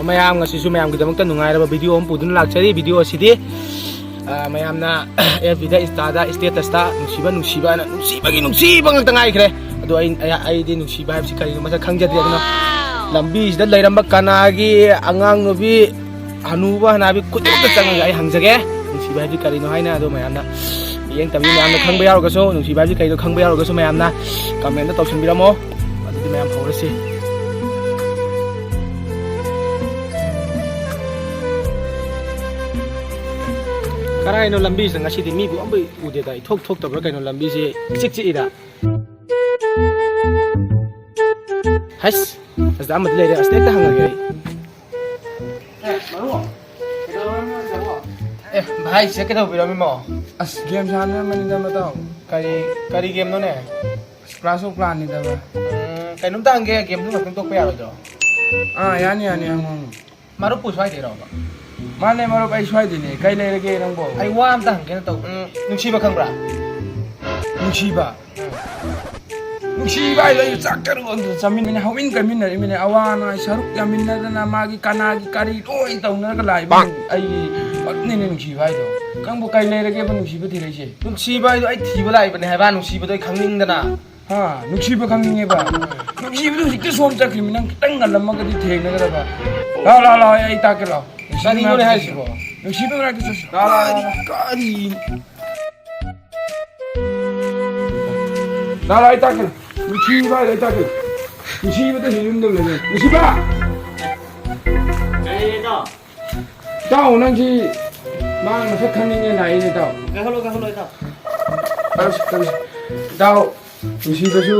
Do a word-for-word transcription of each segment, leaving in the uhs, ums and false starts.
ꯃꯌꯥꯝ, ꯉꯁꯤꯁꯨ ꯃꯌꯥꯝꯒꯤꯗꯃꯛꯇ ꯅꯨꯡꯉꯥꯏꯔꯕ ꯚꯤꯗꯤꯑꯣ ꯑꯃ ꯄꯨꯗꯨꯅ ꯂꯥꯛꯆꯔꯤ꯫ ꯚꯤꯗꯤꯑꯣ ꯑꯁꯤꯗꯤ, ꯑ, ꯃꯌꯥꯝꯅ ꯑꯦꯐ ꯕꯤꯗ, ꯏꯟꯁꯇꯥꯗ, ꯁ꯭ꯇꯦꯇꯁꯇ ꯅꯨꯡꯁꯤꯕ, ꯅꯨꯡꯁꯤꯕ ꯍꯥꯏꯅ ꯅꯨꯡꯁꯤꯕꯒꯤ ꯅꯨꯡꯁꯤꯕ ꯉꯥꯛꯇ ꯉꯥꯏꯈ꯭ꯔꯦ꯫ ꯑꯗꯣ ꯑꯩ, ꯑꯩ, ꯑꯩꯗꯤ ꯅꯨꯡꯁꯤꯕ ꯍꯥꯏꯕꯁꯤ ꯀꯔꯤꯅꯣ ꯃꯁꯛ ꯈꯪꯖꯗ꯭ꯔꯦ꯫ ꯑꯗꯨꯅ ꯂꯝꯕꯤꯁꯤꯗ ꯂꯩꯔꯝꯕ ꯀꯅꯥꯒꯤ ꯑꯉꯥꯡ ꯅꯨꯄꯤ ꯍꯅꯨꯕ ꯍꯅꯥꯕꯤ ꯈꯨꯗꯤꯡꯃꯛꯇ ꯆꯪꯉꯒ ꯑꯩ ꯍꯪꯖꯒꯦ, ꯅꯨꯡꯁꯤꯕ ꯍꯥꯏꯕꯗꯤ ꯀꯔꯤꯅꯣ ꯍꯥꯏꯅ꯫ ꯑꯗꯣ ꯃꯌꯥꯝꯅ, ꯃꯤꯠꯌꯦꯡ ꯇꯝꯕꯤ ꯃꯌꯥꯝꯅ ꯈꯪꯕ ꯌꯥꯎꯔꯒꯁꯨ, ꯅꯨꯡꯁꯤꯕ ꯍꯥꯏꯕꯗꯤ ꯀꯔꯤꯅꯣ ꯈꯪꯕ ꯌꯥꯎꯔꯒꯁꯨ, ꯃꯌꯥꯝꯅ ꯀꯃꯦꯟꯗ ꯇꯧꯁꯤꯟꯕꯤꯔꯝꯃꯣ꯫ ꯑꯗꯨꯗꯤ ꯃꯌꯥꯝ ꯍꯧꯔꯁꯤ꯫ ꯀꯔꯥꯏꯅꯣ ꯂꯝꯕꯤꯁꯤꯗ ꯉꯁꯤꯗꯤ ꯃꯤꯕꯨ ꯑꯝꯕꯨ ꯎꯗꯦꯗ? ꯏꯊꯣꯛ ꯊꯣꯛꯇꯕ꯭ꯔꯥ ꯀꯩꯅꯣ ꯂꯝꯕꯤꯁꯦ ꯏꯆꯤꯛ ꯆꯤꯛꯏꯗ? ꯍꯩꯁ, ꯑꯁꯤꯗ ꯑꯃꯗꯤ ꯂꯩꯔꯦ꯫ ꯑꯁꯤꯗ ꯍꯦꯛꯇ ꯍꯪꯉꯒꯦ ꯑꯩ꯫ ꯑꯦ, ꯃꯔꯨꯞ, ꯀꯩꯗꯧꯔꯝꯃꯤꯅꯣ ꯁꯤꯕꯣ? ꯑꯦ, ꯚꯥꯏ, ꯁꯤꯗ ꯀꯩꯗꯧꯕꯤꯔꯝꯃꯤꯃꯣ? ꯑꯁ, ꯒꯦꯝ ꯁꯥꯟꯅꯔꯝꯕꯅꯤꯗ, ꯃꯇꯥꯎ꯫ ꯀꯔꯤ, ꯀꯔꯤ ꯒꯦꯝꯅꯣꯅꯦ? ꯑꯁ, ꯀ꯭ꯂꯥꯁ ꯑꯣꯐ ꯀ꯭ꯂꯥꯟꯅꯤꯗ, ꯚꯥꯏ꯫ ꯎꯝ, ꯀꯩꯅꯣꯝꯇ ꯍꯪꯒꯦ, ꯒꯦꯝꯗꯨ ꯉꯥꯛꯇꯪ ꯇꯣꯛꯄ ꯌꯥꯔꯣꯏꯗ꯭ꯔꯣ? ꯑꯥ, ꯌꯥꯅꯤ, ꯌꯥꯅꯤ, ꯍꯪꯉꯣ, ꯍꯪꯉꯣ꯫ ꯃꯔꯨꯞꯄꯨ ꯁ꯭ꯋꯥꯏꯗꯩꯔꯣꯕ? ꯃꯥꯅꯦ, ꯃꯔꯨꯞ, ꯑꯩ ꯁ꯭ꯋꯥꯏꯗꯩꯅꯦ꯫ ꯀꯩ ꯂꯩꯔꯒꯦ ꯅꯪꯕꯣ? ꯑꯩ ꯋꯥ ꯑꯝꯇ ꯍꯪꯒꯦꯅ ꯇꯧꯕ꯫ ꯎꯝ, ꯅꯨꯡꯁꯤꯕ ꯈꯪꯕ꯭ꯔꯥ? ꯅꯨꯡꯁꯤꯕ? ꯅꯨꯡꯁꯤꯕ ꯍꯥꯏꯗꯣ ꯑꯩ ꯆꯥꯛ ꯆꯔꯨ ꯑꯝꯇ ꯆꯥꯃꯤꯟꯅꯩ, ꯍꯧꯃꯤꯟ ꯀꯥꯃꯤꯟꯅꯔꯤꯃꯤꯅꯦ, ꯑꯋꯥ ꯑꯅꯥ ꯁꯔꯨꯛ ꯌꯥꯃꯤꯟꯅꯗꯅ, ꯃꯥꯒꯤ ꯀꯅꯥꯒꯤ ꯀꯔꯤ ꯂꯣꯏ ꯇꯧꯅꯔꯒ ꯂꯥꯛꯏꯕ ꯑꯩꯒꯤ ꯃꯔꯨꯞꯅꯤꯅꯦ ꯅꯨꯡꯁꯤꯕ ꯍꯥꯏꯗꯣ꯫ ꯅꯪꯕꯨ ꯀꯩ ꯂꯩꯔꯒꯦꯕ ꯅꯨꯡꯁꯤꯕ ꯊꯤꯔꯛꯏꯁꯦ? ꯅꯨꯡꯁꯤꯕ ꯍꯥꯏꯗꯣ ꯑꯩ ꯊꯤꯕ ꯂꯥꯛꯏꯕꯅꯦ ꯍꯥꯏꯕ, ꯅꯨꯡꯁꯤꯕꯗꯣ ꯑꯩ ꯈꯪꯅꯤꯡꯗꯅ꯫ ꯍꯥ, ꯅꯨꯡꯁꯤꯕ ꯈꯪꯅꯤꯡꯉꯦꯕ? ꯅꯨꯡꯁꯤꯕꯗꯣ ꯍꯧꯖꯤꯛꯇ ꯁꯣꯝ ꯆꯠꯈ꯭ꯔꯤꯃꯤ, ꯅꯪ ꯈꯤꯇꯪ ꯉꯜꯂꯝꯃꯒꯗꯤ ꯊꯦꯡꯅꯒꯗꯕ꯫ ꯂꯥꯎ, ꯂꯥꯎ, ꯂꯥꯎ, ꯑꯩ ꯇꯥꯛꯀꯦ, ꯂꯥꯎ꯫ ꯅꯨꯡꯁꯤꯕ ꯀꯔꯤꯅꯣꯅꯦ ꯃꯔꯛꯇ ꯍꯥꯏꯁꯤꯕꯣ? ꯆꯠꯁꯤ꯫ ꯅꯨꯡꯁꯤꯕ ꯃꯔꯛꯇ ꯆꯠꯁꯤ꯫ ꯂꯥꯎ, ꯂꯥꯎ, ꯂꯥꯎ, ꯂꯥꯎ꯫ ꯀꯔꯤ, ꯀꯔꯤ? ꯂꯥꯎ, ꯂꯥꯎ, ꯑꯩ ꯇꯥꯛꯀꯦ꯫ ꯅꯨꯡꯁꯤꯕ ꯍꯥꯏꯗꯣ ꯑꯩ ꯇꯥꯛꯀꯦ꯫ ꯅꯨꯡꯁꯤꯕꯗ ꯍꯧꯖꯤꯛ ꯌꯨꯝꯗ ꯂꯩꯌꯦ꯫ ꯅꯨꯡꯁꯤꯕ! ꯀꯔꯤ ꯏꯇꯥꯎ? ꯏꯇꯥꯎ, ꯅꯪꯁꯤ ꯃꯥ ꯃꯁꯛ ꯈꯪꯅꯤꯡꯉꯦ ꯂꯥꯛꯏꯅꯦ, ꯏꯇꯥꯎ꯫ ꯀꯥꯈꯠꯂꯣ, ꯀꯥꯈꯠꯂꯣ, ꯏꯇꯥꯎ꯫ ꯀꯔꯤꯁꯤ, ꯀꯔꯤꯁꯤ? ꯏꯇꯥꯎ, ꯅꯨꯡꯁꯤꯕꯁꯨ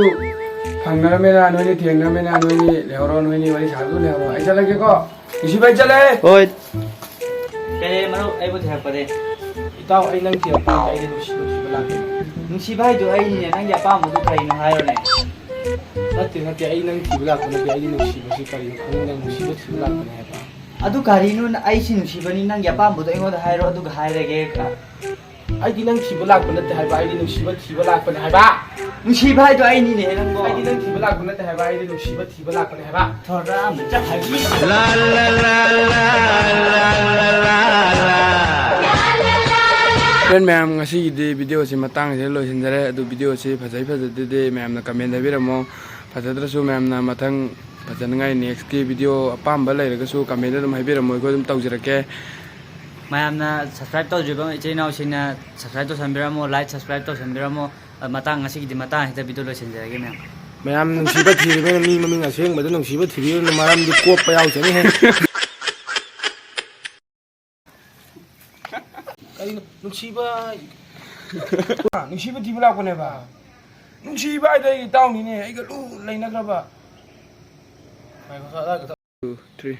ꯐꯪꯅꯔꯃꯦꯅ ꯅꯣꯏꯅꯤ, ꯊꯦꯡꯅꯔꯃꯦꯅ ꯅꯣꯏꯅꯤ, ꯂꯩꯍꯧꯔꯣ, ꯅꯣꯏꯅꯤ ꯋꯥꯔꯤ ꯁꯥꯕꯗꯨ ꯂꯩꯍꯧꯔꯣ꯫ ꯑꯩ ꯆꯠꯂꯒꯦꯀꯣ꯫ ꯅꯨꯡꯁꯤꯕ, ꯑꯩ ꯆꯠꯂꯦ꯫ ꯍꯣꯏ꯫ ꯀꯩ ꯂꯩꯔꯦ ꯃꯔꯨꯞ? ꯑꯩꯕꯨ ꯊꯤꯔꯛꯄꯗꯤ? ꯏꯇꯥꯎ, ꯑꯩ ꯅꯪ ꯊꯤꯔꯛꯄꯅꯦ, ꯑꯩꯗꯤ ꯅꯨꯡꯁꯤꯕ ꯊꯤꯕ ꯂꯥꯛꯄꯅꯦ꯫ ꯅꯨꯡꯁꯤꯕ ꯍꯥꯏꯗꯨ ꯑꯩꯅꯤꯅꯦ, ꯅꯪꯒꯤ ꯑꯄꯥꯝꯕꯗꯨ ꯀꯔꯤꯅꯣ ꯍꯥꯏꯔꯣꯅꯦ? ꯅꯠꯇꯦ, ꯅꯠꯇꯦ, ꯑꯩ ꯅꯪ ꯊꯤꯕ ꯂꯥꯛꯄ ꯅꯠꯇꯦ, ꯑꯩꯗꯤ ꯅꯨꯡꯁꯤꯕꯁꯤ ꯀꯔꯤꯅꯣ ꯈꯪꯅꯤꯡꯗꯅ ꯅꯨꯡꯁꯤꯕ ꯊꯤꯕ ꯂꯥꯛꯄꯅꯦ ꯍꯥꯏꯕ꯫ ꯑꯗꯨ ꯀꯔꯤꯅꯣ? ꯑꯩꯁꯤ ꯅꯨꯡꯁꯤꯕꯅꯤ, ꯅꯪꯒꯤ ꯑꯄꯥꯝꯕꯗꯣ ꯑꯩꯉꯣꯟꯗ ꯍꯥꯏꯔꯣ, ꯑꯗꯨꯒ ꯍꯥꯏꯔꯒꯦ꯫ ꯑꯩꯗꯤ ꯅꯪ ꯊꯤꯕ ꯂꯥꯛꯄ ꯅꯠꯇꯦ ꯍꯥꯏꯕ, ꯑꯩꯗꯤ ꯅꯨꯡꯁꯤꯕ ꯊꯤꯕ ꯂꯥꯛꯄꯅꯦ ꯍꯥꯏꯕ꯫ ꯅꯨꯡꯁꯤꯕ ꯍꯥꯏꯗꯣ ꯑꯩꯅꯤꯅꯦ ꯅꯪꯕꯣ꯫ ꯑꯩꯗꯤ ꯅꯪ ꯊꯤꯕ ꯂꯥꯛꯄ ꯅꯠꯇꯦ ꯍꯥꯏꯕ, ꯑꯩꯗꯤ ꯅꯨꯡꯁꯤꯕ ꯊꯤꯕ ꯂꯥꯛꯄꯅꯦ ꯍꯥꯏꯕ꯫ ꯊꯣꯔꯥ ꯑꯃ ꯆꯠꯈ꯭ꯔꯅꯤ꯫ ꯐ꯭ꯔꯦꯟ ꯃꯌꯥꯝ, ꯉꯁꯤꯒꯤꯗꯤ ꯚꯤꯗꯤꯑꯣꯁꯤ ꯃꯇꯥꯡꯁꯤꯗ ꯂꯣꯏꯁꯤꯟꯖꯔꯦ꯫ ꯑꯗꯨ ꯚꯤꯗꯤꯑꯣꯁꯤ ꯐꯖꯩ ꯐꯖꯗꯦꯗꯤ ꯃꯌꯥꯝꯅ ꯀꯃꯦꯟ ꯍꯥꯏꯕꯤꯔꯝꯃꯣ꯫ ꯐꯖꯗ꯭ꯔꯁꯨ ꯃꯌꯥꯝꯅ ꯃꯊꯪ ꯐꯖꯅꯉꯥꯏ ꯅꯦꯛꯁꯀꯤ ꯚꯤꯗꯤꯑꯣ ꯑꯄꯥꯝꯕ ꯂꯩꯔꯒꯁꯨ ꯀꯃꯦꯟꯗ ꯑꯗꯨꯝ ꯍꯥꯏꯕꯤꯔꯝꯃꯣ, ꯑꯩꯈꯣꯏ ꯑꯗꯨꯝ ꯇꯧꯖꯔꯛꯀꯦ꯫ ꯃꯌꯥꯝꯅ subscribe ꯇꯧꯗ꯭ꯔꯤꯕ ꯏꯆꯤꯜ ꯏꯅꯥꯎꯁꯤꯡꯅ subscribe ꯇꯧꯁꯟꯕꯤꯔꯝꯃꯣ, like subscribe ꯇꯧꯁꯟꯕꯤꯔꯝꯃꯣ꯫ ꯑ, ꯃꯇꯥꯡ ꯉꯁꯤꯒꯤꯗꯤ ꯃꯇꯥꯡ ꯑꯁꯤꯗ ꯚꯤꯗꯤꯑꯣ ꯂꯣꯏꯁꯤꯟꯖꯔꯒꯦ ꯃꯌꯥꯝ꯫ ꯃꯌꯥꯝ ꯅꯨꯡꯁꯤꯕ ꯊꯤꯔꯤꯕꯅ ꯃꯤ ꯃꯃꯤꯡ ꯑꯁꯦꯡꯕꯗ ꯅꯨꯡꯁꯤꯕ ꯊꯤꯕꯤꯔꯨꯅꯨ, ꯃꯔꯝꯗꯤ ꯀꯣꯞꯄ ꯌꯥꯎꯖꯅꯤꯍꯦ꯫ ꯀꯩꯅꯣ ꯅꯨꯡꯁꯤꯕ? ꯅꯨꯡꯁꯤꯕ ꯊꯤꯕ ꯂꯥꯛꯄꯅꯦꯕ꯫ ꯅꯨꯡꯁꯤꯕ ꯍꯥꯏꯗꯣ ꯑꯩ ꯏꯇꯥꯎꯅꯤꯅꯦ, ꯑꯩꯒ ꯂꯨ ꯂꯩꯅꯈ꯭ꯔꯕ꯫ Two, three.